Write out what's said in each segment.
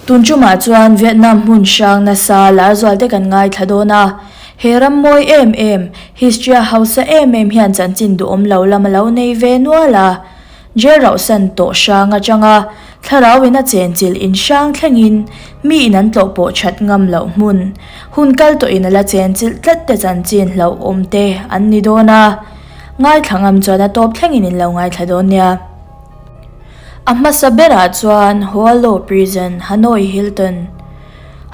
Tun tumah chuan Vietnam hmun hrang nasa lar zual te kan ngaithla dawn a, he ram mawi em em, history a hausa em em hian chanchin duhawm lo lam a lo nei ve nual a. Jail rauhsan tawh hrang atanga thlarau in a chenchilh in hrang thlengin mi in an tlawh pawh that ngam loh hmun, hun kal tawh in a la chenchilh tlat te chanchin hlauhawm te an ni dawn a, ngaithla ngam chuan a tawp thlengin in lo ngaithla dawn nia. A hmasa berah chuan Hoa Lo Prison, Hanoi Hilton.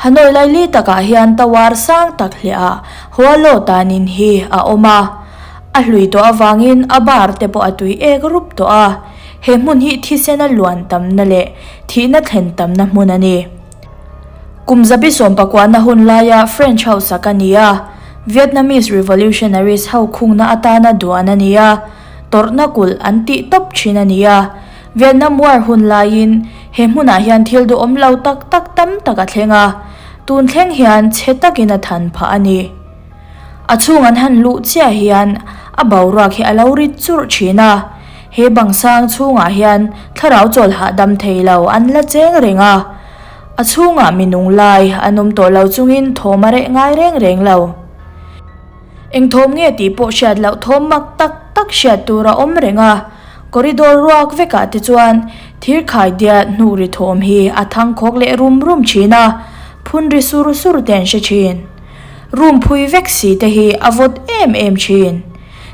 Hanoi laili takah hian tawar sang tak hliah Hoa Lo tanin hi a awm a. A hlui tawh avangin a bar te pawh a tui ek rup tawh a. He hmun hi thisena luan tamna leh thihna thlen tamna hmun a ni. Kum zabi sawmpakuahna hun laia French ho sak a ni a, Vietnamese Revolutionaries ho khungna atana duan a ni a. Tawrhna kulh an tih tawp thin a ni a, Vietnam War hun laiin he hmunah hian thil duhawm lo tak tak tam tak a thleng a, tun thleng hian chhe takin a than phah a ni. A chhung an han luh chiah hian a boruak hi a lo rit churh thin a, he bang sang chhungah hian thlarau chawl hahdam thei lo an la cheng reng a, a chhungah mi nung lai an awm tawh lo chungin thawm a reh ngai reng reng lo. Eng thawm nge tih pawh hriat loh thawm mak tak tak hriat tur a awm reng a, corridor ruak vekah te chuan thir khai diat hnu ri thawm hi a thang khawk leh rum rum thin a, phun ri sur sur te an hre thin. Room phui vek si te hi a vawt em em thin.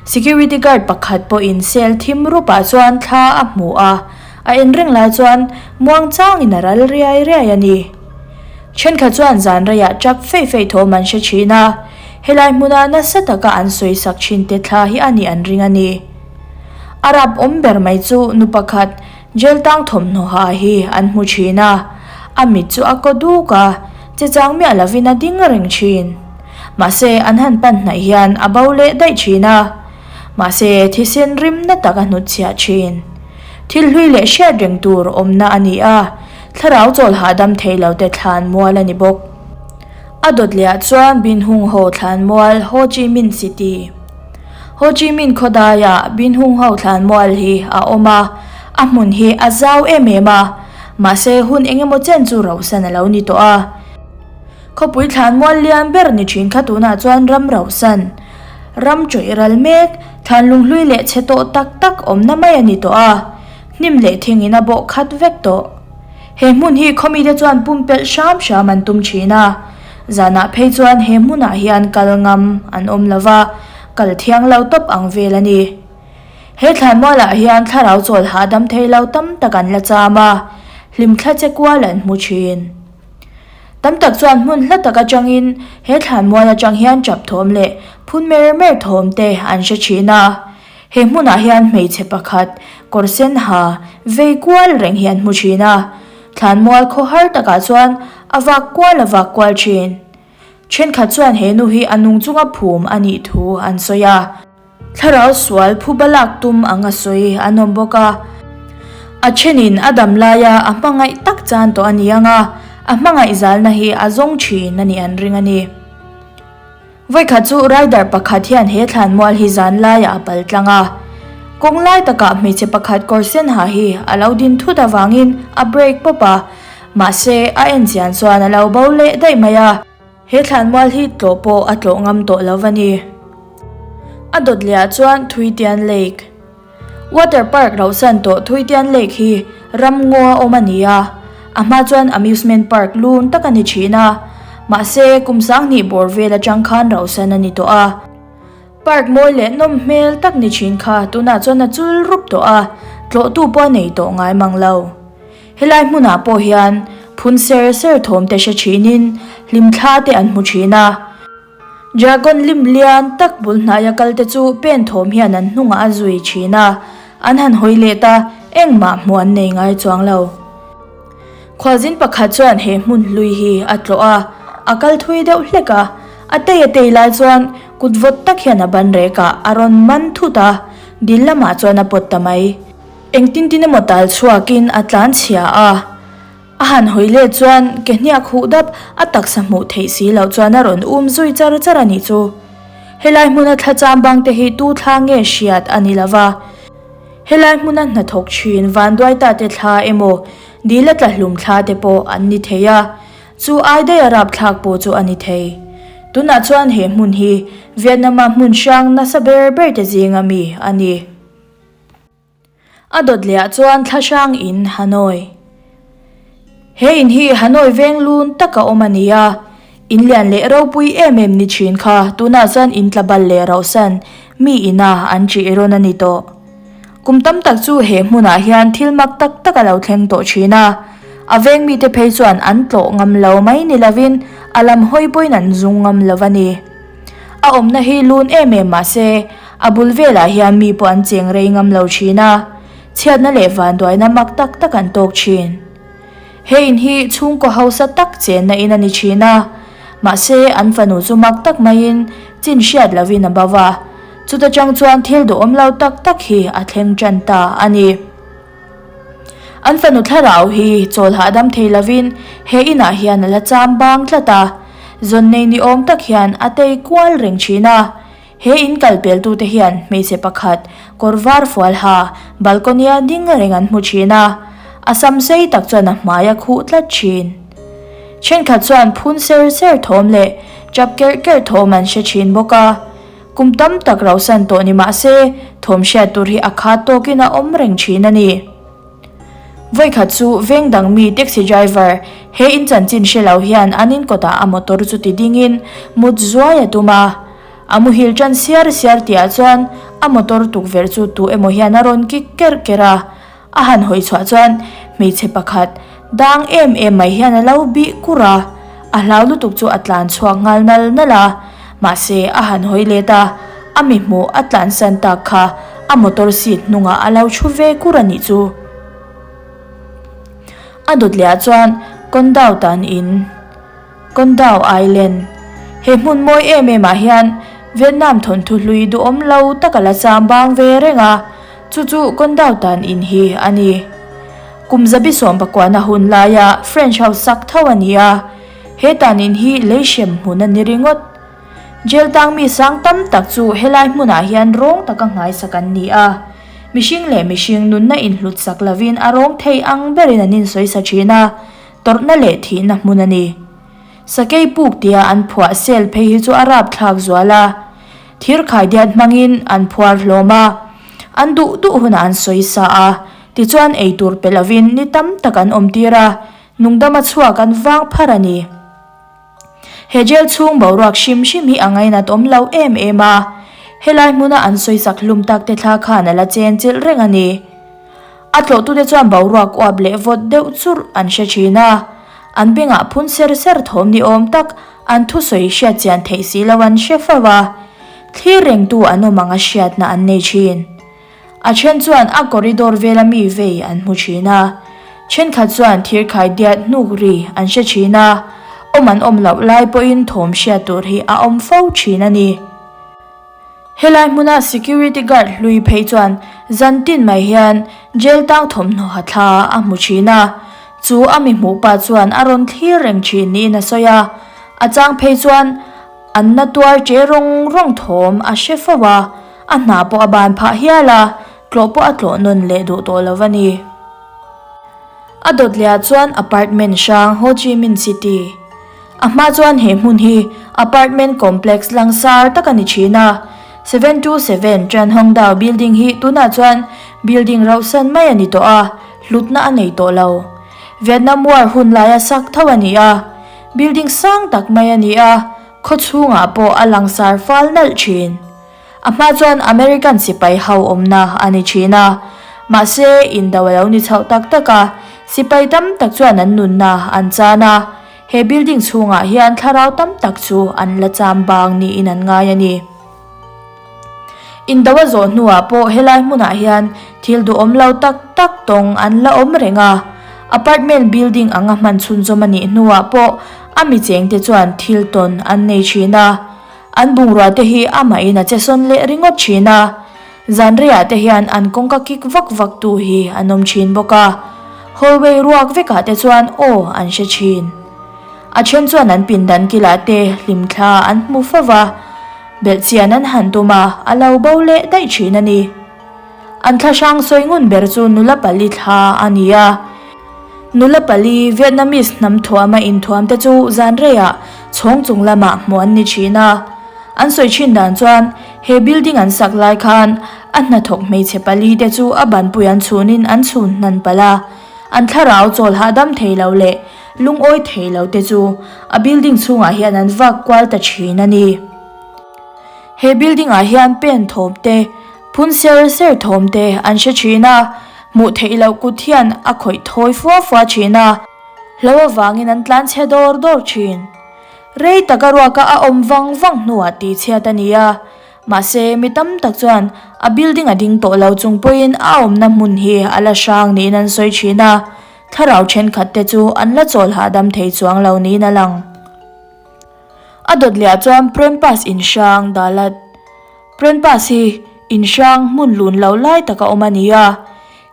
Security guard pakhat pawhin cell thim rupah chuan thla a hmu a, a en reng lai chuan muangchangin a ral riai riai a ni. Thenkhat chuan zan reiah tap feih feih thawm an hre thin a, helai hmuna nasa taka an sawisak thin te thla hi a nih an ring a ni. A rap awm ber mai chu nu pakhat jail tang thawmhnaw ha hi an hmu thin a, a mit chu a kaw duk a, che chang miah lovin a ding reng thin. Mahse an han pan hnaih hian a bo leh daih thin a, mahse thisen rim na tak a hnutchhiah thin. Thil hlui leh hriat reng tur awmna a ni a. Thlarau chawl hahdam thei lo te thlan mual a ni bawk. A dawt leh ah chuan Bin Hung Ho thlan mual Ho Chi Minh City. Ho Chi Minh khawdai ah Bin Hung Ho thlan mual hi a awm a, a hmun hi a zau em em a, mahse hun eng emaw chen chu rauhsan a lo ni tawh a. Khawpui thlan mual lian ber ni thin kha tunah chuan ram rauhsan, ram chawih ral mek, thlan lunghlui leh chhe tawh tak tak awmna mai a ni tawh a. Hnim leh thingin a bawh khat vek tawh. He hmun hi khawmite chuan pumpelh hram hram an tum thin a, zanah phei chuan he hmunah hian kal ngam an awm lo va, kal thiang lo tawp ang vel a ni. He thlanmualah hian thlarau chawl hahdam thei lo tam tak an la cham a, hlimthla che kual an hmu thin. Tam tak chuan hmun hla tak atangin he thlanmual atang hian tap thawm leh phun mer mer thawm te an hre thin a. He hmunah hian hmeichhe pakhat kawr sen ha vei kual reng hi an hmu thin a, thlanmual khaw har takah chuan a vak kual a vak kual thin. Thenkhat chuan he nu hi a nung chunga phum a nih thu an sawi a, thlarau sual phuba lak tum anga sawi an awm bawk a, a thenin a dam laia a hmangaih tak chan tawh a ni ang a, a hmangaih zalna hi a zawng thin a nih an ring a ni. Vawikhat chu rider pakhat hian he thlanmual hi zan laiah a pal tlang a. Kawng lai takah hmeichhe pakhat kawr sen ha hi a lo din thut avangin a brake pawp a, mahse a en chian chuan a lo bo leh daih mai a. He thlanmual hi tlawh pawh a tlawh ngam tawh lo va ni. A dawt lehah chuan Thuitian Lake. Water park rauhsan tawh Thuitian Lake hi ram ngaw a awm a ni a, a hma chuan amusement park lun tak a ni thin a, mahse kum sanghnih bawr vel atang khan rauhsan a ni tawh a. Park mawi leh nawm hmel tak ni thin kha tunah chuan a chul rup tawh a, tlawhtu pawh a nei tawh ngai mang lo. Helai hmunah pawh hian phun ser ser thawm te hre thinin hlimthla te an hmu thin a. Dragon lim lian tak bul hnaia kal te chu pen thawm hian an hnungah a zui thin a, an han hawi let a, engmah hmuh an nei ngai chuang lo. Khualzin pakhat chuan he hmun hlui hi a tlawh a, a kal thui deuh hlek a, a tei a tei lai chuan kut vawt tak hian a ban rekah a rawn man thut a, dil lamah chuan a pawt ta mai. Engtin tin emaw tal chhuakin a tlan chhia a. A han hawi let chuan ke hniak huh dap a taksa hmuh theih si loh chuan a rawn um zui char char a nih chu. Helai hmuna thla cham bang te hi tu thla nge hriat a ni lova. Helai hmuna hnathawk thin Vanduaita te thla emaw, Dil a tla hlum thla te pawh an ni thei a, chu ai daih a rapthlak pawh chu a ni thei. Tunah chuan he hmun hi Vietnam-a hmun hrang nasa ber ber te zinga mi a ni. A dawt leh ah chuan thla hrang in Hanoi. He in hi Hanoi veng lun taka awm a ni a, in lian leh ropui em em ni thin kha tunah chuan in tla bal leh rauhsan mi ina an ṭih rawn a ni tawh. Kum tam tak chu he hmunah hian thil mak tak tak a lo thleng tawh thin a, a veng mite phei chuan an tlawh ngam lo mai ni lovin a lam hawi pawhin an zung ngam lo a ni. A awmna hi lun em em mah se, a bul velah hian mi pawh an cheng rei ngam lo thin a, chhiatna leh vanduaina mak tak tak an tawk thin. He in hi chhungkaw hausa tak chenna in a ni thin a, mahse an fanu chu mak tak maiin chin hriat lovin a bo va, chuta tang chuan thil duhawm lo tak tak hi a thleng tan ta a ni. An fanu thlarau hi chawl hahdam thei lovin he inah hian a la cham bang tlat a, zawn nei ni awm tak hian a tei kual reng thin a. He in kal peltute hian hmeichhe pakhat kawr var fual ha balcony-a ding reng an hmu thin a, a sam sei tak chuan a hmai a khuh tlat thin. Thenkhat chuan phun ser ser thawm leh chap kerh kerh thawm an hre thin bawk a. Kum tam tak rauhsan tawh ni mah se, thawm hriat tur hi a khat tawkin a awm reng thin a ni. Vawikhat chu veng dang mi taxi driver he in chanchin hre lo hian an in kawtah a motor chu ti dingin mut zuai a tum a. A muhil tan siar siar tihah chuan a motor tukverh chu tu emaw hian a rawn kik kerh kerh a. A han hawi chhuah chuan hmeichhe pakhat dang em em mai hian a lo bih kur a, a hlau lutuk chu a tlan chhuak nghal nal nal a, mahse a han hawi let a, a mi hmuh a tlansan tak kha a motor seat hnungah a lo thu ve kur a nih chu. A dawt leh ah chuan Kondau tan in. Kondau Island. He hmun mawi em em ah hian Vietnam thawnthu hlui duhawm lo tak a la cham bang ve reng a, chu chu Kondau tan in hi a ni. Kum zabi 19 na hun laia French ho sak tho a ni a, he tan in hi lei hrem hmun a ni ringawt. Jail tang mi sang tam tak chu helai hmunah hian rawng taka nghaisak an ni a, mihring leh mihring nunna inhlut sak lovin a rawng thei ang berin an insawisa thin a, Tawrhna leh thihna hmun a ni. Sakei puk tia an phuah sel phei hi chu a rapthlak zual a. Thir khaidiat hmangin an phuar hlawm a. An duh duh hunah an sawi sa a. Tichuan ei tur pe lovin ni tam tak an awm tir a, nungdama chhuak an vang phar a ni. He jail chhung boruak hrim hrim hi a ngainat awm lo em em a. Helai hmuna an sawi sak hlum tak te thla khan a la chen chilh reng a ni. A tlawhtute chuan boruak uap leh vawt deuh churh an hre thin a, an bengah phun ser ser thawm ni awm tak an thusawi hriat chian theih si lo an hre fo a, thlir rengtu an awm anga hriatna an nei thin. A then chuan a corridor vela mi vei an hmu thin a, thenkhat chuan thirkhai diat hnuk ri an hre thin a, awm an awm loh lai pawhin thawm hriat tur hi a awm fo thin a ni. Helai hmuna security guard hlui phei chuan zan tin mai hian jail tang thawmhnaw ha thla a hmu thin a, chu a mi hmuh pa chuan a rawn thlir reng thin niin a sawi a, a chang phei chuan an na tuar che rawng rawng thawm a hre fo a, a hna pawh a ban phah hial a, tlawh pawh a tlawh nawn leh duh tawh lo a ni. A dawt leh ah chuan apartment hrang Ho Chi Minh City. A hma chuan he hmun hi apartment complex langsar tak a ni thin a, 727 Tran Hong Dao building hi tunah chuan building rauhsan mai a ni tawh a, hlutna a nei tawh lo. Vietnam War hun laia sak tho a ni a, building sang tak mai a ni a, khaw chhungah pawh a langsar fal nalh thin. A hma chuan American sipai ho awmna a ni thin a, mahse indo a lo ni chhoh tak tak a, sipai tam tak chuan an nunna an chan a, He building chhungah hian thlarau tam tak chu an la cham bang niin an ngai a ni. Indo a zawh hnuah pawh helai hmunah hian thil duhawm lo tak tak tawng an la awm reng a, apartment building anga hman chhunzawm a nih hnuah pawh a mi chengte chuan thil tawn an nei thin a, an bungrua te hi amahin a che sawn leh ringawt thin a. Zan reiah te hian an kawngka kik vak vak tu hi an awm thin bawk a, hallway ruak vekah te chuan aw an hre thin. A then chuan an pindan kilah te hlimthla an hmu fo va, belhchian an han tum a, a lo bo leh daih thin a ni. An thlahrang sawi ngun ber chu nula pali thla a ni a. Nula pali Vietnamese hnam thuama inthuam te chu zan reiah chhawng chung lamah hmuh an ni thin a. An sawi thin dan chuan he building an sak lai khan a hnathawk hmeichhe pali te chu a banpui an chhunin an chhun hnan palh a. An thlarau chawl hahdam thei lo leh lungawi thei lo te chu a building chhungah hian an vak kual ta thin a ni. He building ah hian pen thawm te, phun ser ser thawm te an hre thin a, hmuh theih loh kut hian a khawih thawi fua fua thin a, hlo avangin an tlan chhe dawr dawr thin. Rei taka ruaka a awm vang vang hnuah tihchhiat a ni a, mahse mi tam tak chuan a building a ding tawh lo chung pawhin a awmna hmun hi a la hrang niin an sawi thin a, thlarau thenkhat te chu an la chawl hahdam thei chuang lo niin a lang. A dawt leh ah chuan Prempas in hrang Dalat. Prempas hi in hrang hmun lun lo lai tak a awm a ni a,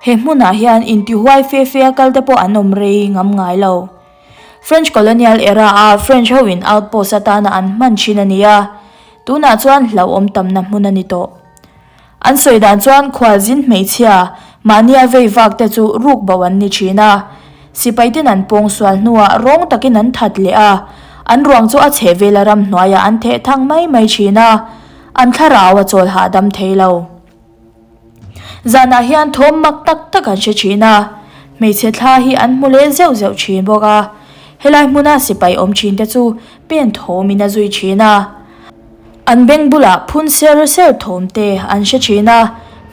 he hmunah hian intihuai fe fe a kal te pawh an awm rei ngam ngai lo. French colonial era a French ho in outpost atana an hman thin a ni a, tunah chuan hlauhawm tamna hmun a ni tawh. An sawi dan chuan khualzin hmeichhia mahnia vei vak te chu ruk bo an ni thin a, sipai ten an pawng sual hnuah rawng takin an that leh a, an ruang chu a chheh vela ramhnuaiah an theh thang mai mai thin a, an thlarau a chawl hahdam thei lo. Zanah hian thawm mak tak tak an hre thin a, hmeichhe thla hi an hmu leh zeuh zeuh thin bawk a, helai hmuna sipai awm thin te chu pen thawmin a zui thin a. An beng bulah phun ser ser thawm te an hre thin a,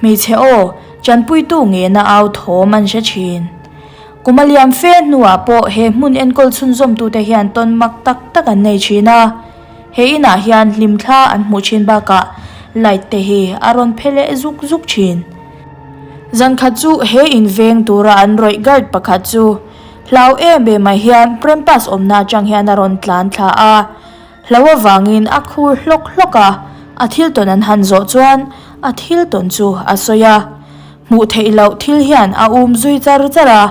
hmeichhe aw, tanpuitu ngena au thawm an hre thin. Kum a liam fe hnuah pawh he hmun enkawl chhunzawmtute hian tawn mak tak tak an nei thin a, he inah hian hlimthla an hmuh thin bakah light te hi a rawn phe leh zuk zuk thin. Zankhat chu he in veng tura an rawih guard pakhat chu hlau em em ah hian Prempas awmna atang hian a rawn tlan thla a. Hlo avangin a khur hlawk hlawk a, a thil tawn an han zawh chuan a thil tawn chu a sawi a. Hmuh theih loh thil hian a um zui char char a,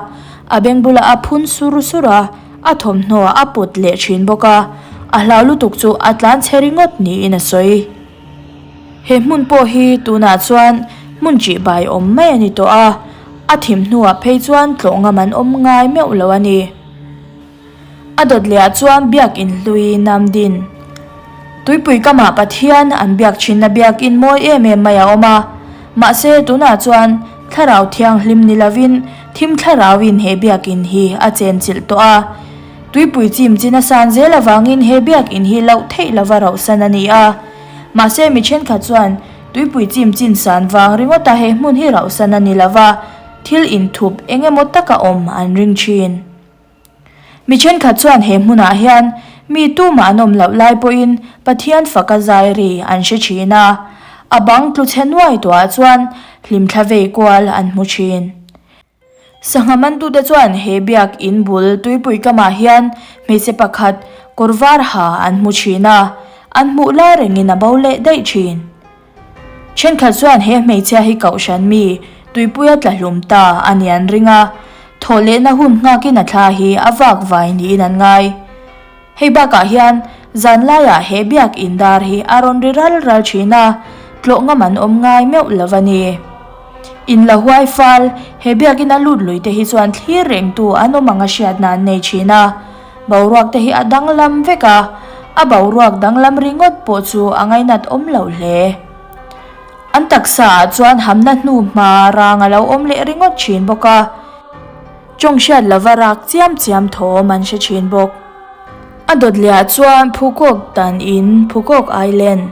a beng bulah a phun sur sur a, a thawmhnaw a pawt leh thin bawk a, a hlau lutuk chu a tlan chhe ringawt niin a sawi. He hmun pawh hi tunah chuan hmun ṭihbai awm mai a ni tawh a, a thim hnuah phei chuan tlawh ngam an awm ngai meuh lo a ni. A dawt leh ah chuan biakin hlui Nam Din. Tuipui kamah Pathian an biak thinna biakin mawi em em mai a awm a. Mahse tunah chuan Thlarau Thianghlim ni lovin thim thlarauin he biakin hi a chenchilh tawh a. Tuipui chim chin a san zel avangin he biakin hi loh theih lova rauhsan a ni a. Mahse mi thenkhat chuan tuipui chim chin san vang ringawta he hmun hi rauhsan a ni lova, thil inthup eng emaw taka awm an ring thin. Mi thenkhat chuan he hmunah hian mi tumah an awm loh lai pawhin Pathian faka zai ri an hre thin a, a bang tlu chhe nuai tuah chuan hlimthla vei kual an hmu thin. Sangha mantute chuan he biak in bul tuipui kamah hian hmeichhe pakhat kawr var ha an hmu thin a, an hmuh lai rengin a bo leh daih thin. Thenkhat chuan he hmeichhia hi kohhran mi tuipuia tla hlum ta a ni an ring a, thawh lehna hun nghakin a thla hi a vak vai niin an ngai. Hei bakah hian zan laiah he biak in dar hi a rawn ri ral ral thin a, tlawh ngam an awm ngai meuh lo a ni. In la huai fal, he biakin a lut lui te hi chuan thlir rengtu an awm ang a hriatna an nei thin a. Boruak te hi a danglam vek a, a boruak danglam ringawt pawh chu a ngainat awm lo hle. An taksa ah chuan hamna hnu hma rang a lo awm leh ringawt thin bawk a, tawng hriat lova rak chiam chiam thawm an hre thin bawk. A dawt leh ah chuan Phukawk dan in Phukawk Island.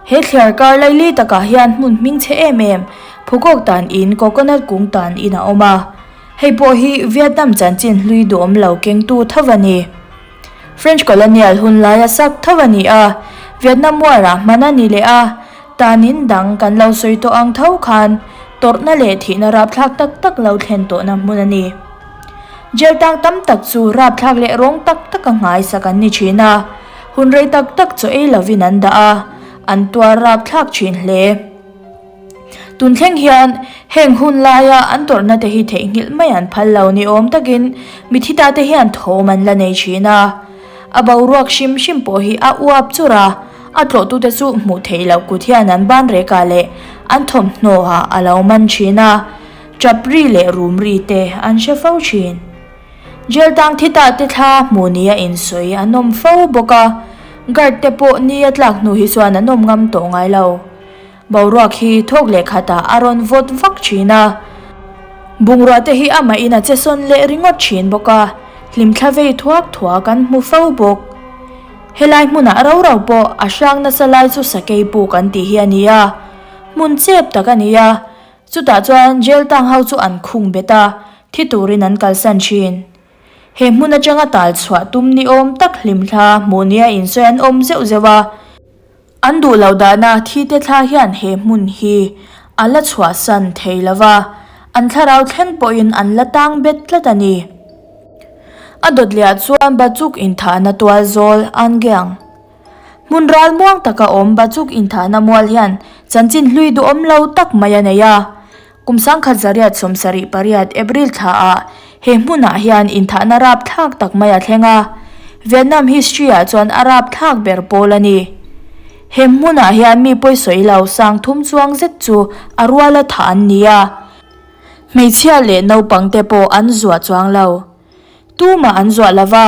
He thliar kar laili takah hian hmun hming chhe em em Phukawk dan in Coconut kung dan in a awm a. Hei pawh hi Vietnam chanchin hlui duhawm lo kengtu tho a ni. French colonial hun laia sak tho a ni a, Vietnam War ah hman a ni leh a, tanin dang kan lo sawi tawh ang tho khan tawrhna leh thihna rapthlak tak tak lo thlen tawhna hmun a ni. Jail tang tam tak chu rapthlak leh rawng tak taka nghaisak an ni thin a, hun rei tak tak chaw ei lovin an dah a, an tuar rapthlak thin hle. Tun thleng hian heng hun laia an tawrhna te hi theihnghilh mai an phal lo ni awm takin mithi ta te hian thawm an la nei thin a. A boruak hrim hrim pawh hi a uap chur a, a tlawhtute chu hmuh theih loh kut hian an ban rekah leh an thawmhnaw ah a lo man thin a, tap ri leh rum ri te an hre fo thin. Jail tang thi ta te thla hmuh nia insawi an awm fo bawk a, guard te pawh ni a tlak hnu hi chuan an awm ngam tawh ngai lo. Boruak hi thawk leh khatah a rawn vawt vak thin a, bungrua te hi amahin a che sawn leh ringawt thin bawk a, hlimthla vei thuak thuak an hmu fo bawk. Helai hmunah ro ro pawh a hrang nasa lai chu sakei puk an tih hi a ni a, hmun chep tak a ni a, chutah chuan jail tang ho chu an khung bet a, thi turin an kalsan thin. He hmun atanga tal chhuah tum ni awm tak hlimthla hmuh nia insawi an awm zeuh zeuh a. An duh loh dahna thite thla hian he hmun hi a la chhuahsan thei lo va, an thlarau thleng pawhin an la tang bet tlat a ni. A dawt lehah chuan Bachuk inthahna tual zawl an giang. Hmun ral muang taka awm Bachuk inthahna mual hian chanchin hlui duhawm lo tak mai a nei a. Kum 1978 April thlaah he hmunah hian inthahna rapthlak tak mai a thleng a, Vietnam history-ah chuan a rapthlak ber pawl a ni. He hmunah hian mi pawisawi lo sang thum chuang zet chu a ruala thah an ni a, hmeichhia leh naupangte pawh an zuah chuang lo. Tumah an zuah lo va,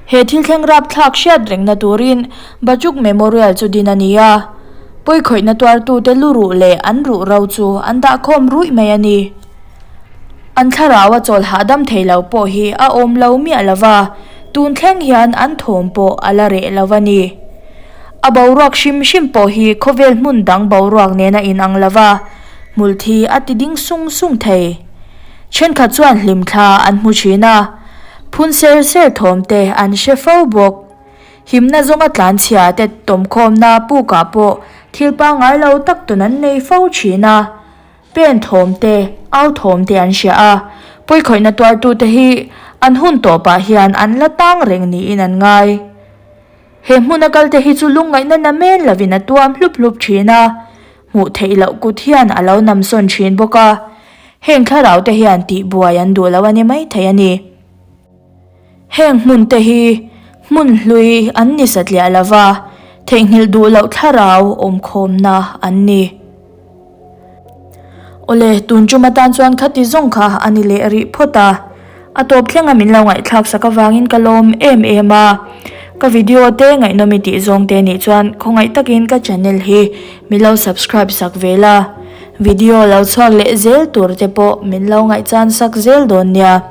he thil thleng rapthlak hriat rengna turin Bachuk Memorial chu din a ni a. Pawikhawihna tuartute lu ruh leh an ruh ro chu an dahkhawm ruih mai a ni. An thlarau a chawl hahdam thei lo pawh hi a awm lo miah lo va, tun thleng hian an thawm pawh a la reh lo a ni. A boruak hrim hrim pawh hi khawvel hmun dang boruak nen a inang lo va, hmulthi a ti ding sung sung thei. Thenkhat chuan hlimthla an hmu thin a, phun ser ser thawm te an hre fo bawk. Himna zawnga tlanchhia te tawmkhawmna pukah pawh thil pangngai lo tak tawn an nei fo thin a, pen thawm te, au thawm te an hria a, pawikhawihna tuartute hi an hun tawpah hian an la tang reng niin an ngai. He hmuna kalte hi chu lungngaihna namen lovin a tuam hlup hlup thin a, Hmuh theih loh kut hian a lo nam sawn thin bawk a, heng thlarau te hian tihbuai an duh lo a ni maithei a ni. Heng hmun te hi hmun hlui an ni satliah lo va, theihnghilh duh loh thlarau awmkhawmna an ni. Awle, tun tum atan chuan khati zawng kha a ni leh rih phawt a. A tawp thlenga min lo ngaihthlak sak avangin ka lawm em em a, ka video te ngaihnawm i tih zawng te nih chuan khawngaih takin ka channel hi min lo subscribe sak ve la, video lo chhuak leh zel tur te pawh min lo ngaihchan sak zel dawn nia.